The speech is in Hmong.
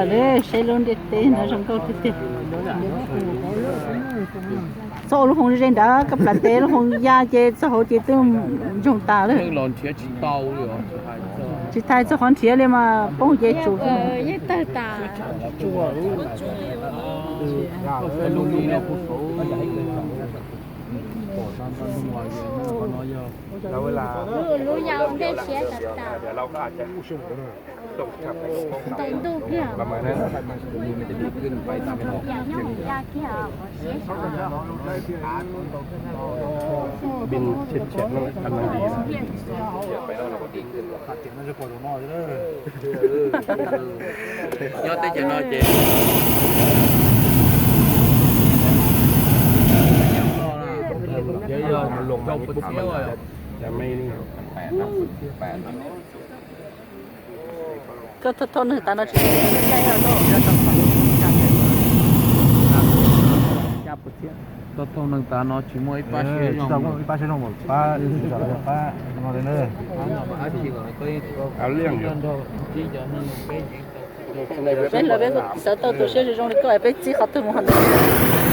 Seb lub ntiaj teb no zoo nkauj tiag tiag. Txhob ua lub hoo ze nrad, koj plam tes lub hoo ya ces txoj hauv ces twb ntsoog tas lawm. Tsis thaiv txog qhov nrhiav li mas poob ces tsum. Lub ya ua ntej siab tas tas. Ntau ntuj kiag. Yam nyob mus ya kiag siab. Nyob teb chaws no ces Koj thauj thauj neeg tas no tsis muaj ib pab siab zoo. Thauj thauj neeg tas no tsis muaj ib pab siab zoo. Pab, pab no na. Peb hlawv peb xav tau tus siab zoo zoo li koj es peb txib qhov twg mus hov ntawd.